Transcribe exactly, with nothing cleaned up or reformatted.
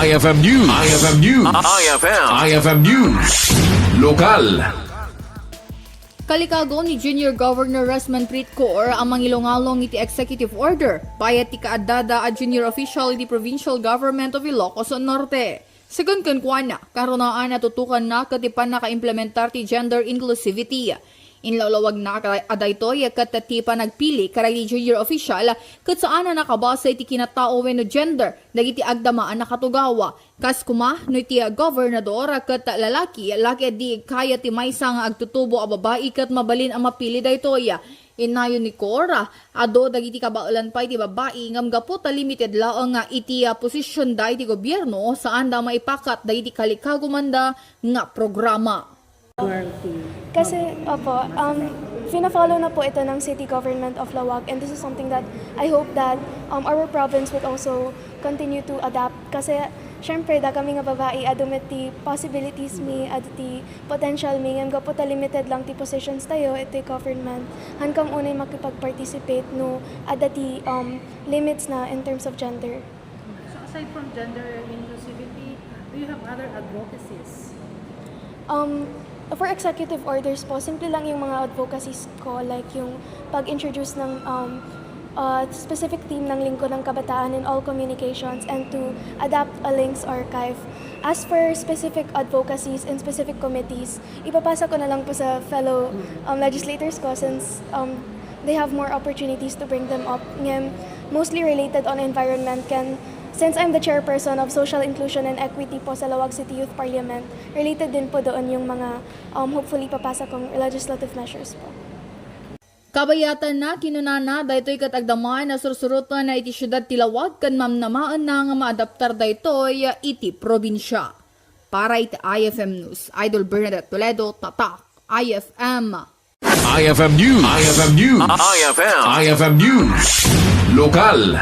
I F M News. I F M News. I F M. I F M News. Lokal. Kalikago ni Junior Governor Resman Tritcor a mangilungalong iti executive order, bayat ti kaaddada a junior official iti Provincial Government of Ilocos Norte. Segun kenkuana, karunaanna tutukanna ket ti pannakaimplementar ti gender inclusivity. Inlawlawagna ka-, a daytoy ket ti panagpili kadagiti junior official ket saan a nakabase iti kinatao wenno gender dagiti agdama a nakatugaw. Kas koma, no iti gobernador ket lalaki, la ketdi kayat ti maysa nga agtutubo a babai ket mabalin a mapili daytoy. Innayon ni Cor, adu dagiti kabaelan pay ti babai ngem gapu ta limited laeng iti posisionda iti gobierno, saanda maipakat dagiti kalikagumanda nga programa. Kasi, opo, um, fina-follow na po ito ng City Government of Laoag, and this is something that I hope that, um, our province would also continue to adapt. Kasi, syempre, da kami nga babai, adu met ti possibilities mi, adu ti potential mi, ngem gapu ta limited lang ti positions tayo, iti government. Han kam unay makipag-participate no adda ti, um, limits na in terms of gender. So aside from gender inclusivity, do you have other advocacies? Um, for executive orders po, simple lang yung mga advocacies ko, like yung pag-introduce ng, um, uh, specific theme ng Lingkod ng Kabataan in all communications and to adapt a links archive. As for specific advocacies and specific committees, ipapasa ko na lang po sa fellow, um, legislators ko since, um, they have more opportunities to bring them up. Ngem, mostly related on environment. Ken, since I'm the chairperson of Social Inclusion and Equity po sa Laoag City Youth Parliament, related din po doon yung mga, um, hopefully papasa kong legislative measures po. Kabayatanna, kinunana, daytoy ket agdama na sursuroten iti siudad ti Laoag ken mamnamaenna nga maadaptar daytoy iti probinsia. Para iti I F M News, Idol Bernadette Toledo, Tatak, I F M. I F M News. I F M News. I F M. I F M News. Lokal.